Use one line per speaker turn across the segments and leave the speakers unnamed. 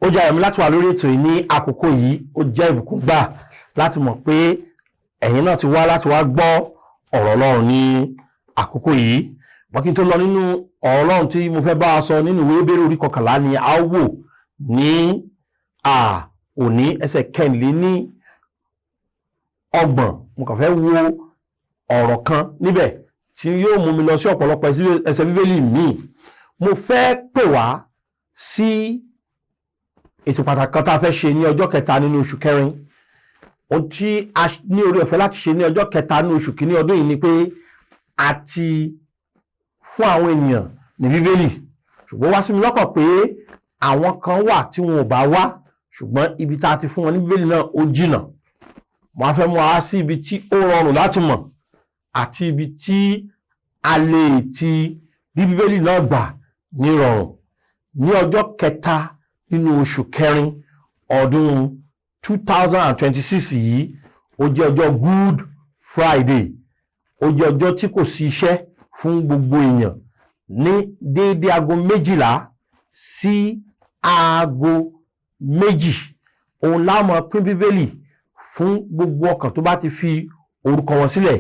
Ó jẹ́ ayọ̀ mi láti wà lórí ètò yìí ní àkókò yìí. Ó jẹ́ ìbùkún gbà láti mọ̀ pé ẹ̀yin náà ti wá láti wá gbọ́ ọ̀rọ̀ Ọlọ́run ní àkókò yìí. Wọ́n kí n tó lọ nínú ọ̀rọ̀ Ọlọ́run tí mo fẹ́ bá wa sọ nínú ìwé Hébérù orí 11 ni a ó wò ní òní, ẹsẹ̀ 34. Mo kàn fẹ́ wo ọ̀rọ̀ kan níbẹ̀ tí yóò mú mi lọ sí ọ̀pọ̀lọpọ̀ ẹsẹ̀ Bíbélì míì. Mo fẹ́ pè wá sí ètò pàtàkì kan tá a fẹ́ ṣe ní ọjọ́ 3 nínú oṣù kẹrin. Ohun tí a ní oore ọ̀fẹ́ láti ṣe ní ọjọ́ 3 nínú oṣù 1 ọdún yìí ni pé a ti fún àwọn ènìyàn ní Bíbélì, ṣùgbọ́n wá sí mi lọ́kàn pé àwọn kan wà tí wọn ò bá wá, ṣùgbọ́n ibi tá a ti fún wọn ní Bíbélì náà, ó jìnnà. Mo á fẹ́ mú wa sí ibi tí ó rọrùn láti mọ̀ àti ibi tí a lè ti rí Bíbélì náà gbà ní rọrùn. Ní ọjọ́ 3 nínú oṣù kẹrin ọdún 2026 yìí, ó jẹ́ ọjọ́ Good Friday, ó jẹ́ ọjọ́ tí kò sí iṣẹ́ fún gbogbo èèyàn, ní déédéé aago 12 sí aago 2, òun la máa pín Bíbélì fún gbogbo ọkàn tó bá ti fi orúkọ wọn sílẹ̀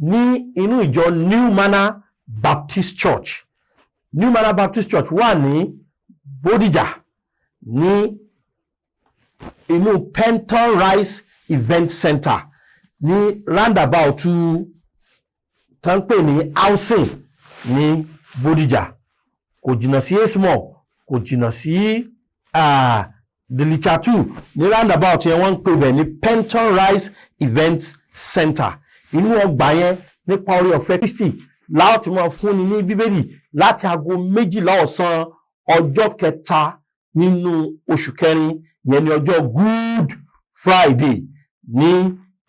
ní inú ìjọ New Manor Baptist Church. New Manor Baptist Church wà ní Bódìjà, ní inú Penton Rice Event Center, ní roundabout tá ń pè ní housing ní Bódìjà. Kò jìnnà sí Esmore, kò jìnnà sí Delicha 2. Ní roundabout yẹn, wọ́n ń pè bẹ̀ ní Penton Rice Event Center. Inú ọgbà yẹn, nípa oore ọ̀fẹ́ Kristi, láti máa fúnni ní Bíbélì láti aago 12 ọ̀sán ọjọ́ 3 nínú oṣù kẹrin yẹn, ní ọjọ́ Good Friday, ní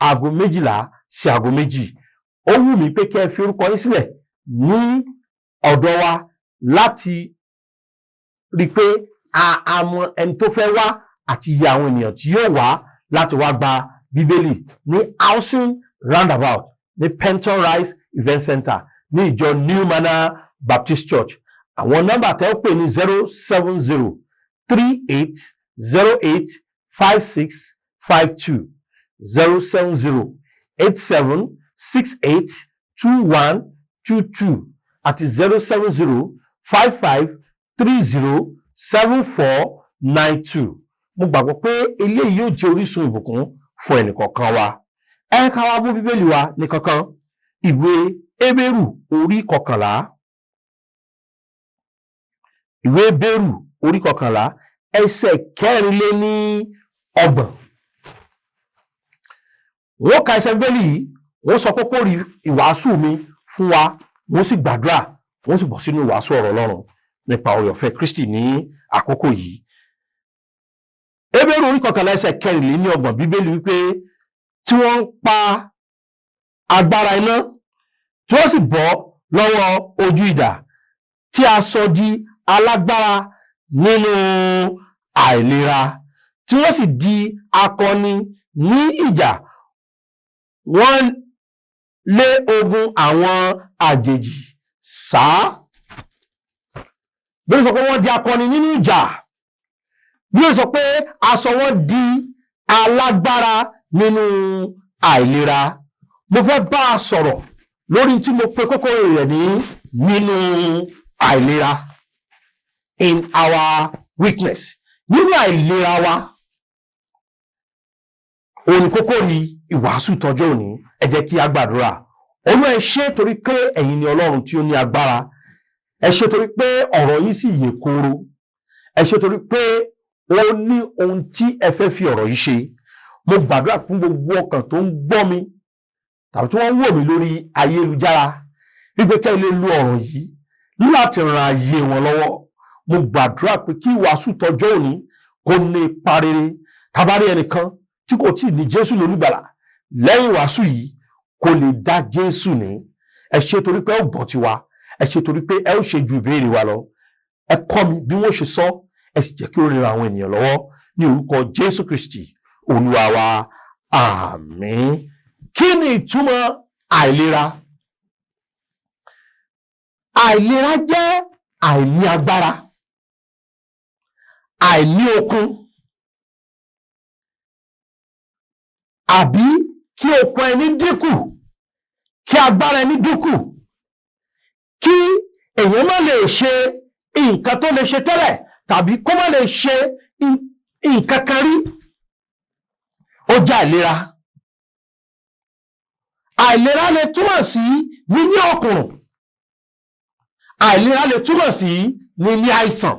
aago 12 sí aago 2. Ó wù mí pé kí ẹ fi orúkọ yín sílẹ̀ ní ọ̀dọ̀ wa láti rí i pé a mọ ẹni tó fẹ́ wá àti iye àwọn ènìyàn tí yóò wá láti wá gba Bíbélì ní housing roundabout, ní Penton Rice Event Center, ní ìjọ New Manor Baptist Church. Àwọn nọ́mbà tẹ́ ó pè ní 07038085652, 07087682122 àti 07055307492. Mo gbàgbọ́ pé eléyìí yóò jẹ́ orísun ìbùkún fún ẹnìkọ̀ọ̀kan wa. Ẹ ká wá mú Bíbélì wa ní kankan. Ìwé Hébérù orí 11, ìwé Hébérù orí 11, ẹsẹ̀ 34. Wọ́n ka ẹsẹ̀ Bíbélì yìí, wọ́n sọ kókó rí ìwàásù mi fún wa, wọ́n sì gbàdúrà, wọ́n sì bọ̀ sínú ìwàásù ọ̀rọ̀ Ọlọ́run nípa oore ọ̀fẹ́ Kristi ní àkókò yìí. Hébérù orí 11, ẹsẹ̀ 34, Bíbélì wípé, tí wọ́n ń pa agbára iná, tí wọ́n sì bọ́ lọ́wọ́ ojú idà, tí a sọ di alágbára nínú àìlera, tí wọ́n sì di akọni ní ìjà, wọ́n lé ogun àwọn àjèjì sá. Bí ó sọ pé wọ́n di akọni nínú ìjà, bí ó sọ pé a sọ wọ́n di alágbára nínú àìlera. Mo fẹ́ bá a sọ̀rọ̀ lórí tí mo pe kókó rẹ̀ ní nínú àìlera, in our weakness. Nínú àìlera wa, òní kókó rí ìwàásù tọjọ́ òní. Ẹ jẹ́ kí a gbàdúrà. Olúwa, ẹ ṣé torí pé ẹ̀yin ni Ọlọ́run tí ó ní agbára. Ẹ ṣé torí pé ọ̀rọ̀ yín sì yè kooro. Ẹ ṣé torí pé ó ní ohun tí ẹ fẹ́ fi ọ̀rọ̀ yìí ṣe. Mo gbàdúrà fún gbogbo ọkàn tó ń gbọ́ mi tàbí tí wọ́n ń wò mí lórí ayélujára wípé kẹ́ ẹ lè lo ọ̀rọ̀ yìí láti ran ayé wọn lọ́wọ́. Mo gbàdúrà pé kí ìwàásù tọjọ́ òní kó ní ipa rere. Tabari ẹnìkan tí kò tíì ní Jésù lólùgbàlà, lẹ́yìn ìwàásù yìí kó lè dá Jésù ní. Ẹ ṣé torí pé ẹ ó gbọ́ tiwa. Ẹ ṣé torí pé ẹ ó ṣe ju ìbéèrè wa lọ. Ẹ kọ́ mi bí wọ́n ṣe sọ, ẹ sì jẹ́ kí ó ran àwọn ènìyàn lọ́wọ́, ní orúkọ Jésù Kristi Olúwa wa, àmín. Kí ni ìtumọ̀ àìlera? Àìlera jẹ́ àìní agbára. àìní okun àbí kí okun ẹni dínkù, kí agbára ẹni dínkù, kí èèyàn má lè ṣe nǹkan tó lè ṣe tẹ́lẹ̀ tàbí kó má lè ṣe nǹkan kan rí. Ó jẹ́ àìlera. Àìlera lè túmọ̀ sí níní ọ̀kùnrùn. Àìlera lè túmọ̀ sí níní àìsàn.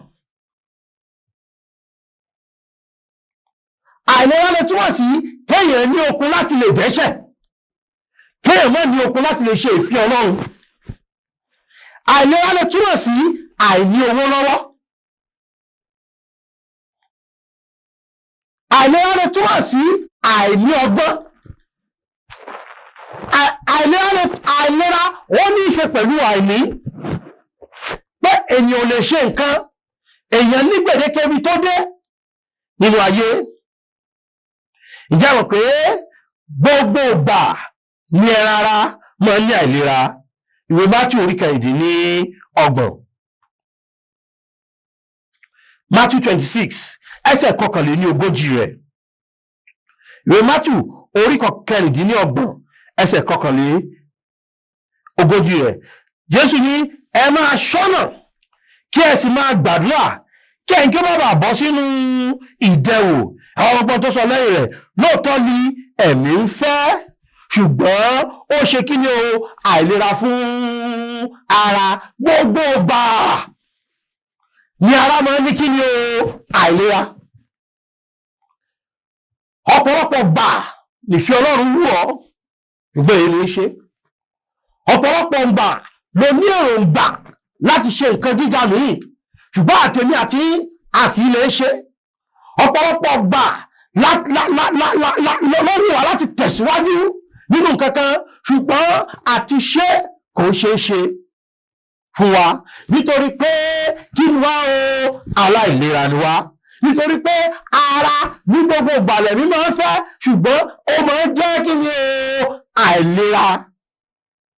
Àìlera lè túmọ̀ sí kéèyàn ní okun láti lè dẹ́ṣẹ̀, kéèyàn má ní okun láti lè ṣe ìfẹ́ Ọlọ́run. Àìlera lè túmọ̀ sí àìní owó lọ́wọ́. Àìlera lè túmọ̀ sí àìní ọgbọ́n. Àìlera ó ní í ṣe pẹ̀lú àìní, pé èèyàn ò lè ṣe nǹkan, èèyàn ní gbèdéke ibi tó dé nínú ayé. Ǹjẹ́ mọ̀ pé gbogbo ìgbà ní ẹran ara máa ń ní àìlera? Ìwé Matthew orí 26, Matthew 26 ẹsẹ̀ 41 rẹ̀. Ìwé Matthew orí 26 ẹsẹ̀ 41 rẹ̀. Jésù ní ẹ máa ṣọ́nà kí ẹ sì máa gbàdúrà kí ẹ̀yin kí ó má bàa bọ́ sínú ìdẹwò. Àwọn ọgbọ́n tó sọ lẹ́yìn rẹ̀, lóòótọ́ ni ẹ̀mí ń fẹ́, ṣùgbọ́n ó ṣe kí ni o, àìlera fún ara. Gbogbo ìgbà ni ara máa ń ní kí ni o, àìlera. Ọ̀pọ̀lọpọ̀ gbà nìfẹ́ Ọlọ́run wù ọ́, ṣùgbọ́n èyí ló ń ṣe. Ọ̀pọ̀lọpọ̀ gbà ló ní èròǹgbà láti ṣe nǹkan gíga míì, ṣùgbọ́n àtẹ̀mí àti a kì í lè ṣe. Ọ̀pọ̀lọpọ̀ gbà ló wù wá láti tẹ̀síwájú nínú nǹkan kan, ṣùgbọ́n àti ṣe kò ṣeé ṣe fún wa, nítorí pé kí ni wá o, aláìlera ni wá. Nítorí pé ara ní gbogbo ìgbàlẹ̀ mi máa ń fẹ́, ṣùgbọ́n ó máa ń jẹ́ kí ni o, àìlera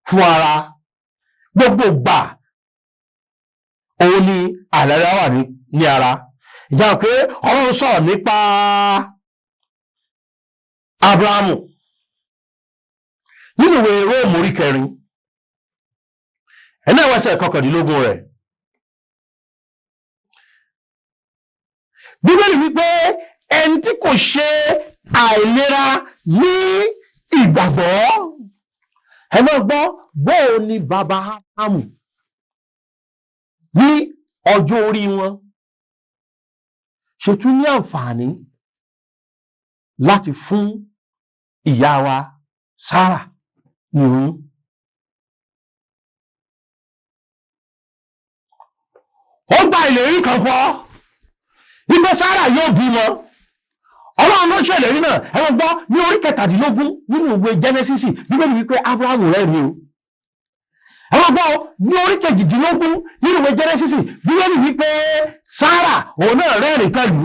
fún ara. Gbogbo ìgbà òun ni àìlera wà ní ara. Ìjà pé Ọlọ́run sọ̀rọ̀ nípa Abrahamu nínú ìwé Róòmù orí 4 ẹ̀nà ìwẹ̀sẹ̀ 19 rẹ̀. Bíbélì wípé ẹni tí kò ṣe àìlera ní ìgbàgbọ́. Ẹ máa gbọ́, bóò ni bàbá Ábúráhámù ní ọjọ́ orí wọn ṣe tún ní àǹfààní láti fún ìyá wa Sárà ní oyún. Ó gba ìlérí kan fọ́ wípé Sárà yóò bímọ. Ọlọ́run ló ṣèlérí náà. Ẹ máa gbọ́, ní orí 17 nínú ìwé Genesis, Bíbélì wípé Ábúráhámù rẹ̀ ni o. Ẹ máa gbọ́, ní orí 18 nínú ìwé Genesis, Bíbélì wípé Sárà òun náà rẹ́rìn pẹ̀lú.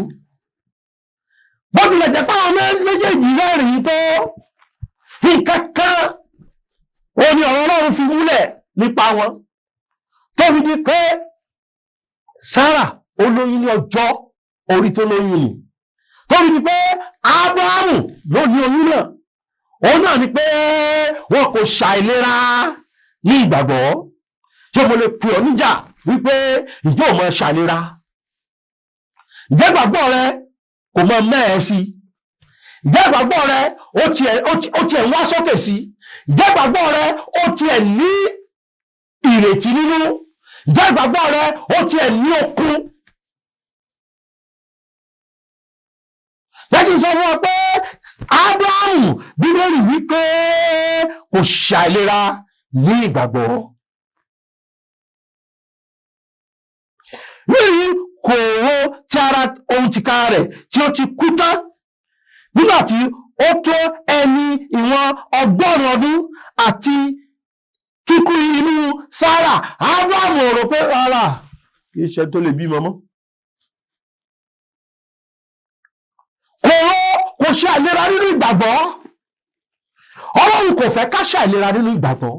Bó tilẹ̀ jẹ́ pé àwọn méjèèjì rẹ́rìn tó, nǹkan kan òun ni ọ̀rọ̀ Ọlọ́run fi múlẹ̀ nípa wọn, tó fi di pé Sárà ó lóyún ní ọjọ́ orí tó lóyún ni, tó fi di pé Ábúráhámù ló ní oyún náà. Òun náà ni pé wọn kò ṣàìlera ní ìgbàgbọ́. Ṣé mo lè pè ọ́ níjà wípé ǹjẹ́ ò mọ ṣàìlera? Ǹjẹ́ ìgbàgbọ́ rẹ kò mọ mẹ́ẹ̀ sí? Ǹjẹ́ ìgbàgbọ́ rẹ ó tiẹ̀ ń wá sókè sí? Ǹjẹ́ ìgbàgbọ́ rẹ ó tiẹ̀ ní ìrètí nínú? Ǹjẹ́ ìgbàgbọ́ rẹ ó tiẹ̀ ní okun? Jẹ́ kí n sọ fún ọ pé Ábúráhámù, Bíbélì wípé kò ṣàìlera ní ìgbàgbọ́. Níyì kò ro ti ara ohun tìkára rẹ̀ tí ó ti kú tán nígbà tí ó tó ẹni ìwọ̀n 100 ọdún àti kíkú inú Sárà. Ábúráhámù rò pé rárá kì í ṣe tó lè bímọ mọ́. Kò ṣe àìlera nínú ìgbàgbọ́. Ọlọ́run kò fẹ́ ká ṣe àìlera nínú ìgbàgbọ́.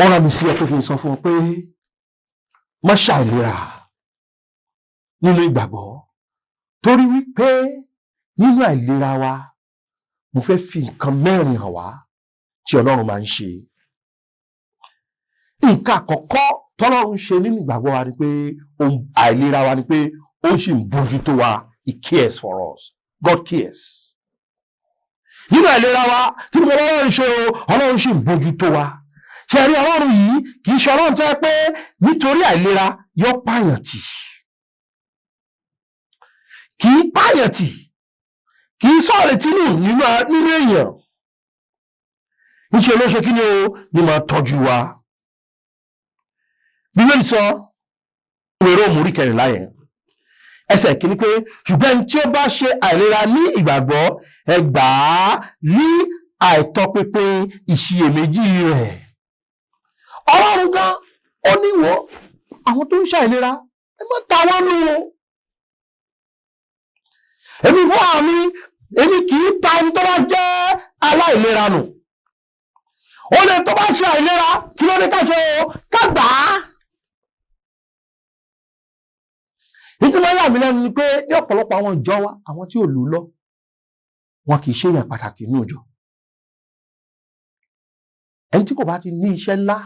Ó rán mi sí ẹ pé kí n sọ fún ọ pé má ṣàìlera. Nínú ìgbàgbọ́, torí wípé nínú àìlera wa, mo fẹ́ fi nǹkan mẹ́rin hàn wá tí Ọlọ́run máa ń ṣe. Nǹkan àkọ́kọ́ tọ́lọ́run ṣe nínú ìgbàgbọ́ wa ni pé àìlera wa ni pé ó sì ń bójútó wa. He cares for us. God cares. Nínú àìlera wa, kí ni mo lọ́rùn ṣe o? Ọlọ́run sì ń bójútó wa. Ṣe rí Ọlọ́run yìí, kì í ṣe Ọlọ́run tó yẹ pé nítorí àìlera yóò pààyàn tì. Kì í pààyàn tì, kì í sọ̀rọ̀ tínú nínú èèyàn. Níṣẹ́ ló ṣe kí ni o ní máa tọ́jú wa. Bíbélì sọ ìwé Róòmù orí 14 yẹn, ẹsẹ̀ kìíní pé, ṣùgbọ́n ẹni tí ó bá ṣe àìlera ní ìgbàgbọ́, ẹ gbà á ní àìtọpinpin ìṣiyèméjì rẹ̀. Ọlọ́run gan ó níwọ̀ àwọn tó ń ṣàìlera, ẹ má ta wọ́n nù o. Èmi fún àmì, èmi kì í ta ẹni tó bá jẹ́ aláìlera nù. Ó lè tó bá ṣe àìlera, kí ló ní ká ṣe o? Ká gbà á. Nítorí wọ́n yà mí lẹ́nu ni pé ní ọ̀pọ̀lọpọ̀ àwọn ìjọ wa, àwọn tí ò lù lọ, wọn kì í ṣe èèyàn pàtàkì nínú ìjọ. Ẹni tí kò bá ti ní iṣẹ́ ńlá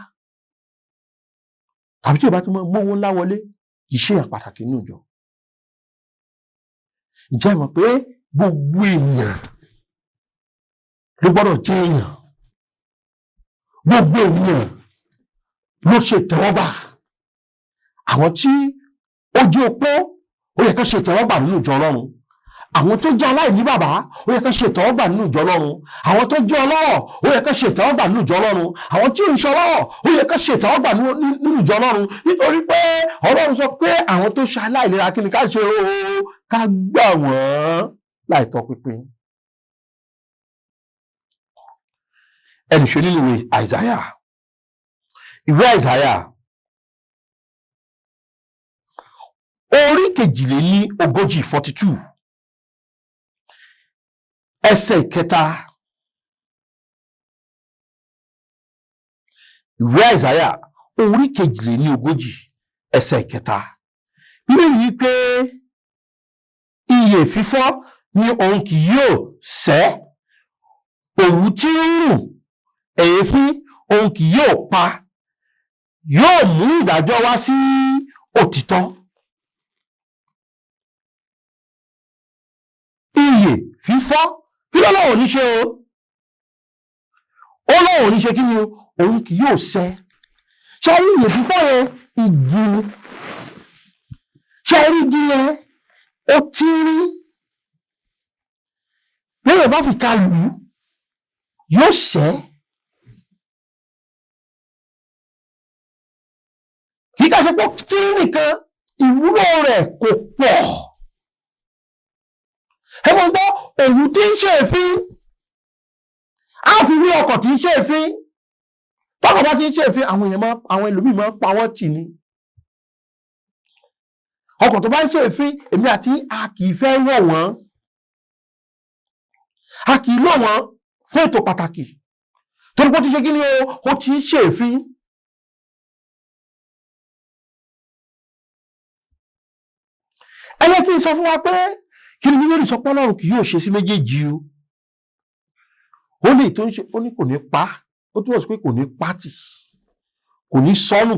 tàbí tí ò bá ti mọ owó ńlá wọlé, kì í ṣe èèyàn pàtàkì nínú ìjọ. Ǹjẹ́ ẹ mọ̀ pé gbogbo èèyàn ló gbọ́dọ̀ jẹ́ èèyàn? Gbogbo èèyàn ló ṣe ìtẹ́wọ́gbà. Àwọn tí ó jẹ́ opó, ó yẹ ká ṣe ìtẹ́wọ́gbà nínú ìjọ Ọlọ́run. Àwọn tó jẹ́ aláìní bàbá, ó yẹ ká ṣe ìtẹ́wọ́gbà nínú ìjọ Ọlọ́run. Àwọn tó jẹ́ ọlọ́rọ̀, ó yẹ ká ṣe ìtẹ́wọ́gbà nínú ìjọ Ọlọ́run. Àwọn tí ò ń ṣe ọlọ́rọ̀, ó yẹ ká ṣe ìtẹ́wọ́gbà nínú ìjọ Ọlọ́run. Nítorí pé Ọlọ́run sọ pé àwọn tó ṣe aláìlera, kí ni ká ṣe o? Ká gbà wọ́n láì tọpinpin. Ẹnì ṣe nínú ìwé Àìsáyà. Ìwé Àìsáyà orí 42, 42, ẹsẹ̀ ìkẹta. Ìwé Àìsáyà orí 42, ẹsẹ̀ ìkẹta. Bíbélì wí pé ìyè fífọ́ ni òun kì yóò sẹ́, òwú tí ń rùn èéfín òun kì yóò pa, yóò mú ìdájọ́ wá sí òtítọ́. Ìyè fífọ́, kí ló lóun ò ní ṣe o? Ó lóun ò ní ṣe kí ni o? Òun kì yóò sẹ́. Ṣé rí ìyè fífọ́ yẹn? Igi ni. Ṣé rí igi yẹn? Ó tírín. Bí èèyàn bá fi ka lù ú, yóò sẹ́. Kì í ká ṣe pé tírín nìkan, ìwúlò rẹ̀ kò pọ̀. Ẹ mọ̀ gbọ́, òwú tí ń ṣe èéfín, á fi wí ọkọ̀ tí ń ṣe èéfín. Tọ́kọ̀ bá ti ń ṣe èéfín, àwọn èèyàn máa, àwọn ẹlòmíì máa ń pa wọ́n tì ní. Ọkọ̀ tó bá ń ṣe èéfín, èmi àti a kì í fẹ́ wọ̀ wọ́n. A kì í lò wọ́n fún ètò pàtàkì. Torí pé ó ti ṣe kí ni o, ó ti ń ṣe èéfín. Ẹ yẹ kí n sọ fún wa pé kí ni Bíbélì sọ pé Ọlọ́run kì yóò ṣe sí méjèèjì o. Ó lè tó ń ṣe, ó ní kò ní pa, ó túmọ̀ sí pé kò ní pátì, kò ní sọnù,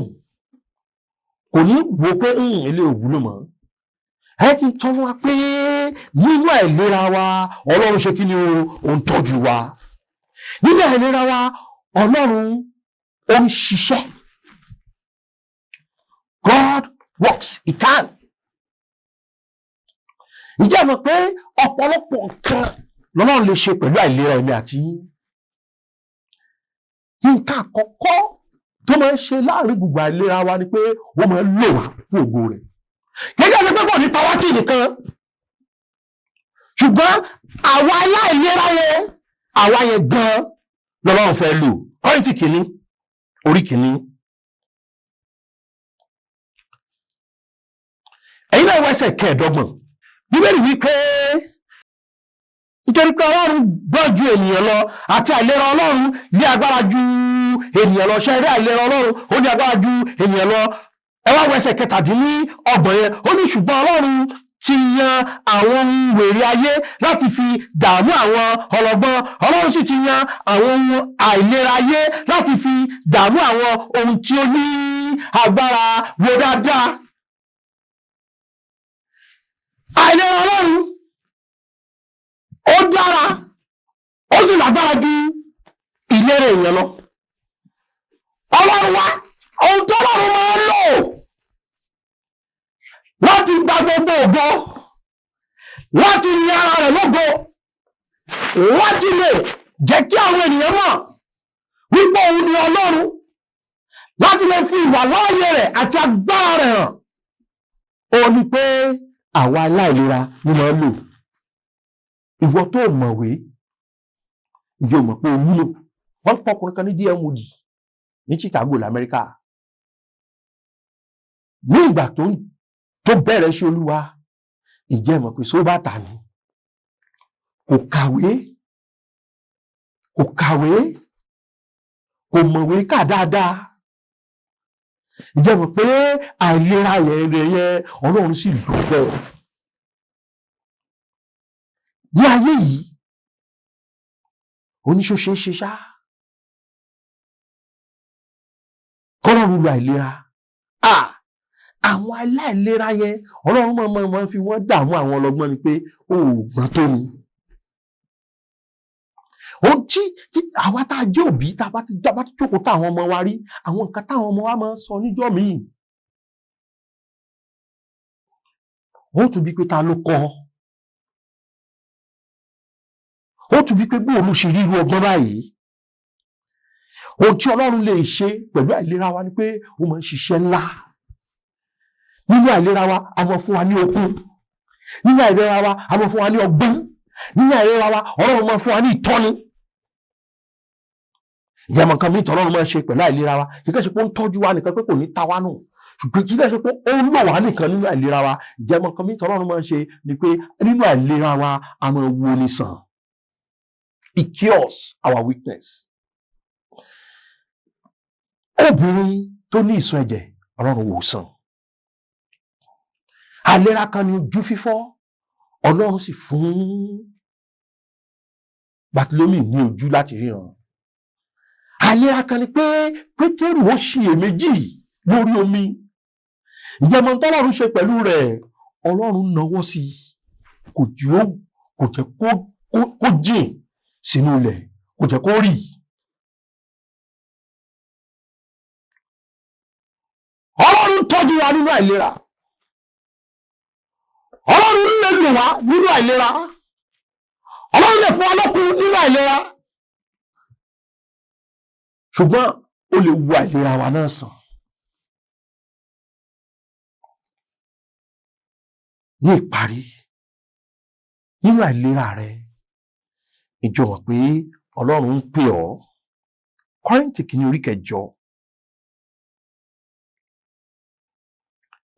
kò ní wò pé ilé òwúlò mọ́. Ẹ kí n tọ́ fún wa pé nínú àìlera wa, Ọlọ́run ṣe kí ni o, ó ń tọ́jú wa. Nínú àìlera wa, Ọlọ́run ó ń ṣiṣẹ́. God works, he can. Ǹjẹ́ ẹ mọ̀ pé ọ̀pọ̀lọpọ̀ nǹkan lọ́lọ́run lè ṣe pẹ̀lú àìlera èmi àti yín? Nǹkan àkọ́kọ́ tó máa ń ṣe láàrin gbogbo àìlera wa ni pé wọ́n máa ń lò wá fún ògo rẹ̀. Gẹ́gẹ́ bí pé kò ní pawátì nìkan, ṣùgbọ́n àwa aláìlera yẹn, àwa yẹn gan lọ́lọ́run fẹ́ lò. Kọ́ríńtì kìíní, orí kìíní. Ẹ̀yin náà wọ ẹsẹ̀ 25. Bíbélì wí pé nítorí pé Ọlọ́run gbọ́n ju ènìyàn lọ, àti àìlera Ọlọ́run ní agbára ju ènìyàn lọ. Ṣé rí àìlera Ọlọ́run ó ní agbára ju ènìyàn lọ? Ẹ wá wẹsẹ̀ 27 yẹn. Ó ní ṣùgbọ́n Ọlọ́run ti yan àwọn ohun wèrè ayé láti fi dààmú àwọn ọlọ́gbọ́n. Ọlọ́run sì ti yan àwọn ohun àìlera ayé láti fi dààmú àwọn ohun tí ó ní agbára. Wo dáadáa. Àìlera Ọlọ́run ó dára, ó sì lágbára ju ìlera èèyàn lọ. Ọlọ́run wa, ohun tó Ọlọ́run máa ń lò láti gba gbogbo ògo, láti yin ara rẹ̀ lógo, láti lè jẹ́ kí àwọn ènìyàn mọ̀ wípé òun ni Ọlọ́run, láti lè fi ìwà láàyè rẹ̀ àti agbára rẹ̀ hàn, ó ní pé àwa aláìlera ni máa ń lò. Ìwọ tó mọ̀wé, ǹjẹ́ o mọ̀ pé o wúlò? Wọ́n pọ̀ ọkùnrin kan ní DMOD ní Chicago l'Amẹ́ríkà. Ní ìgbà tó bẹ̀rẹ̀ ṣe Olúwa, ǹjẹ́ mọ̀ pé sóbàtà ni? Kò kàwé, kò kàwé, kò mọ̀wé kà dáadáa. Ǹjẹ́ mọ̀ pé àìlera yẹn yẹn Ọlọ́run sì lò fẹ́. Ní ayé yìí, oníṣòṣe ṣe ṣá. Kọ́lọ́run lo àìlera. Àwọn aláìlera yẹn, Ọlọ́run máa fi wọ́n dààmú àwọn ọlọ́gbọ́n ni pé ó gbọ́n tó ni. Ohun tí àwa tá a jẹ́ òbí tá a bá ti jókòó táwọn ọmọ wa rí, àwọn nǹkan táwọn ọmọ wa máa ń sọ níjọ́ míì. Ó tún bí pé ta ló kọ́? Ó tún bí pé bóun ló ṣe rí irú ọgbọ́n báyìí. Ohun tí Ọlọ́run lè ṣe pẹ̀lú àìlera wa ni pé ó máa ń ṣiṣẹ́ ńlá. Nínú àìlera wa, a máa fún wa ní okun. Nínú àìlera wa, a máa fún wa ní ọgbọ́n. Nínú àìlera wa, Ọlọ́run máa fún wa ní ìtọ́ni. Ìyá mọ̀ nǹkan mìíràn Ọlọ́run máa ń ṣe pẹ̀lú àìlera wa. Kì í ṣe pé ó ń tọ́jú wa nìkan pé kò ní ta wá nù. Ṣùgbọ́n kì í ṣe pé ó ń lò wá nìkan nínú àìlera wa. Ìyá mọ̀ nǹkan mìíràn Ọlọ́run máa ń ṣe ni pé nínú àìlera wa, a máa wo ni sàn. It cures our weakness. Obìnrin tó ní ìsun ẹ̀jẹ̀, Ọlọ́run wò sàn. Àìlera kan ni ojú fífọ́, Ọlọ́run sì fún Bartilomi ní ojú láti ríran. Àìlera kan ni pé Pétérù ó ṣiyèméjì lórí omi. Ǹjẹ́ mọ̀ tọ́lọ́run ṣe pẹ̀lú rẹ̀? Ọlọ́run nawọ́ sí i, kò jẹ́ kó jìn sínú ilẹ̀, kò jẹ́ kó rì. Ọlọ́run tọ́jú wa nínú àìlera. Ọlọ́run lè lò wá nínú àìlera. Ọlọ́run lè fún wa lókun nínú àìlera. Ṣùgbọ́n ó lè wo àìlera wa náà sàn. Ní ìparí, nínú àìlera rẹ, ìjọ mọ̀ pé Ọlọ́run ń pè ọ́. Kọ́ríńtì kìíní orí kẹjọ,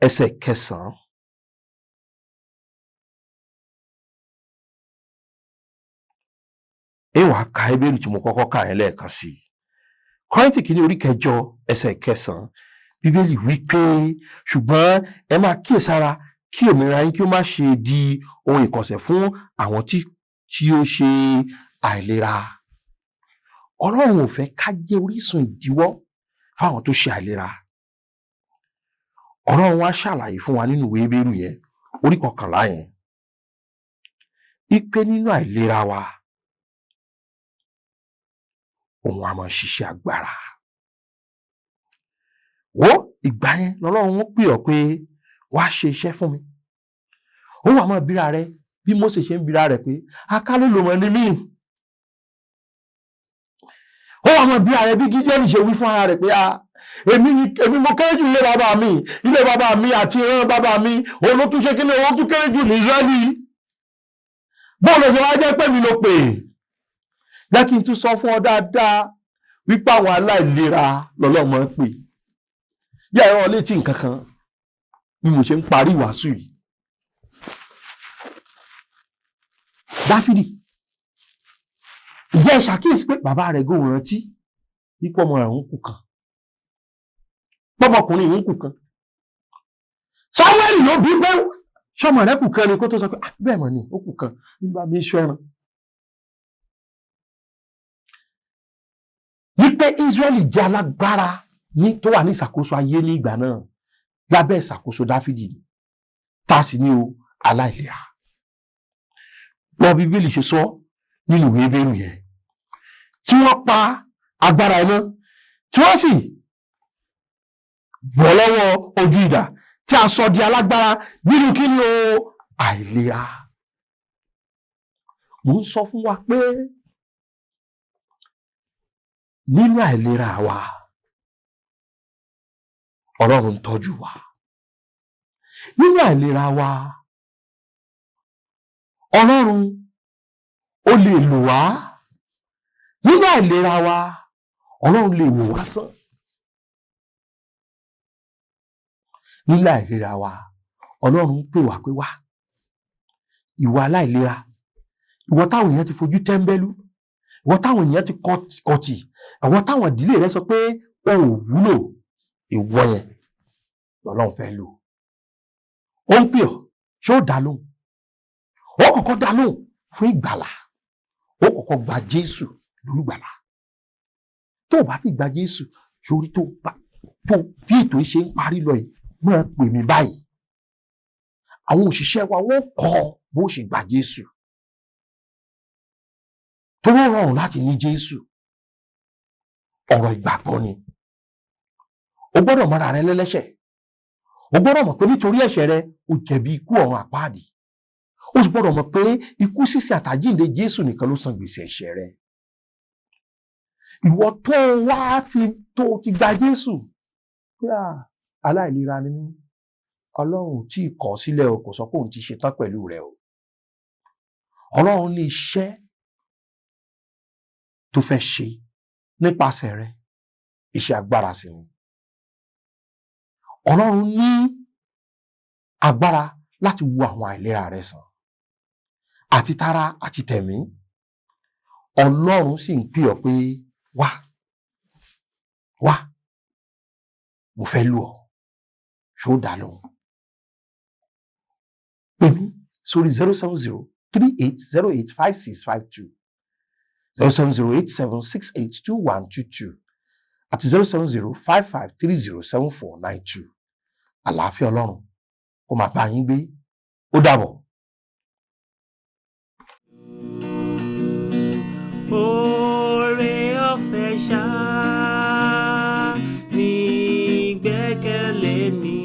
ẹsẹ̀ kẹsàn-án. Ẹ wàá ka Hébérù tí mo kọ́kọ́ kà yẹn lẹ́ẹ̀kan sí i. Kọ́ríńtì kìíní orí kẹjọ, ẹsẹ̀ kẹsàn-án. Bíbélì wí pé ṣùgbọ́n ẹ máa kíyèsára kí òmìnira yín kí ó má ṣe di ohun ìkọ̀sẹ̀ fún àwọn tí ó ṣe àìlera. Ọlọ́run ò fẹ́ ká jẹ́ orísun ìdíwọ́ fáwọn tó ṣe àìlera. Ọlọ́run wá ṣàlàyé fún wa nínú ìwé Hébérù yẹn, orí kọkànlá yẹn, wípé nínú àìlera wa, òun á máa ṣiṣẹ́ agbára. Wo ìgbà yẹn lọ́lọ́run ó pè ọ́ pé wá ṣe iṣẹ́ fún mi. Ó wá máa bíra rẹ bí Mósè ṣe ń bíra rẹ̀ pé akálòlò mọ̀ ni mí. Ó wá máa bíra rẹ bí Gídíọ́nì ṣe wí fún ara rẹ̀ pé èmi mo kéré jù ilé bàbá mi àti ìran bàbá mi, òun ló tún ṣe kí ni òun tún kéré jù ní Ísírẹ́lì. Bóòlù ṣe wá jẹ́ pé mi ló pè. Jẹ́ kí n tún sọ fún ọ dáadáa wípé àwọn aláìlera lọ́lọ́mọ ń pè. Bí ẹ̀rọ létí nǹkan kan bí mo ṣe ń parí ìwàásù yìí. Dáfídì, ǹjẹ́ ẹ ṣàkíyèsí pé bàbá rẹ̀ gòun rántí wípé ọmọ rẹ̀ ń kú kan, pọ́mọkùnrin ń kú kan. Samuel ló bí pé sọmọ rẹ kù kan ni kó tó sọ pé bẹ́ẹ̀ mọ̀ ni ó kù kan nígbà mi sọ ẹran. Wípé Ísírẹ́lì jẹ́ alágbára ní tó wà ní ìṣàkóso ayé ní ìgbà náà lábẹ́ ìṣàkóso Dáfídì ni tá a sì ní o aláìlera. Wọ́n Bíbélì ṣe sọ nínú ìwé Hébérù yẹn tí wọ́n pa agbára iná tí wọ́n sì bọ́ lọ́wọ́ ojú idà tí a sọ di alágbára nínú kí ni o àìlera. Mo ń sọ fún wa pé nínú àìlera wa Ọlọ́run ń tọ́jú wa. Nínú àìlera wa Ọlọ́run ó lè lò wá. Nínú àìlera wa Ọlọ́run lè wò wá sàn. Nínú àìlera wa Ọlọ́run ń pè wá pé wá. Ìwọ aláìlera, ìwọ táwọn èèyàn ti fojú tẹ́ńbẹ́lú, ìwọ táwọn èèyàn ti kọ̀tì, ìwọ táwọn ìdílé rẹ sọ pé o ò wúlò, ìwọ yẹn lọ́lọ́run fẹ́ lò. Ó ń pè ọ́, ṣé ó dá lóhùn? Ó kọ́kọ́ dá lóhùn fún ìgbàlà. Ó kọ́kọ́ gba Jésù lólùgbàlà. Tó o bá ti gba Jésù, sórí tó bá tó bí ètò yìí ṣe ń parí lọ yìí, máa pè mí báyìí. Àwọn òṣìṣẹ́ wa wọ́n kọ́ bó ṣe gba Jésù. Tó rọrùn láti ní Jésù. Ọ̀rọ̀ ìgbàgbọ́ ni. O gbọ́dọ̀ mọra rẹ lẹ́lẹ́ṣẹ̀. O gbọ́dọ̀ mọ̀ pé nítorí ẹ̀ṣẹ̀ rẹ, o jẹ̀bi ikú ọ̀run àpáàdì. O sì gbọ́dọ̀ mọ̀ pé ikú sísìn àtàjíǹde Jésù nìkan ló san gbèsè ẹ̀ṣẹ̀ rẹ. Ìwọ tó wá ti tó ti gba Jésù pé aláìlera ni mí, Ọlọ́run tí ì kọ̀ sílẹ̀ o, kò sọ pé òun ti ṣetán pẹ̀lú rẹ o. Ọlọ́run ní iṣẹ́ tó fẹ́ ṣe nípasẹ̀ rẹ, iṣẹ́ agbára sì ni. Ọlọ́run ní agbára láti wo àwọn àìlera rẹ sàn, àti tara àti tẹ̀mí. Ọlọ́run sì ń pè ọ́ pé wá, wá, mo fẹ́ lù ọ́, ṣó dá lóhùn. Pè mí sórí 07038085652, 07087682122 àti 07055307492. Àlàáfíà Ọlọ́run kó máa bá yín gbé. Ó dàbọ̀.
Oore ọ̀fẹ́ ṣá ní gbẹ́kẹ̀lé mi.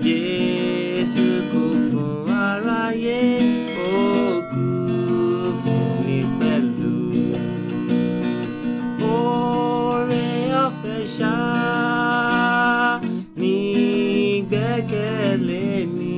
Jésù kú fún aráyé, ó kú fún mi pẹ̀lú. Oore ọ̀fẹ́ ṣá ní gbẹ́kẹ̀lé mi.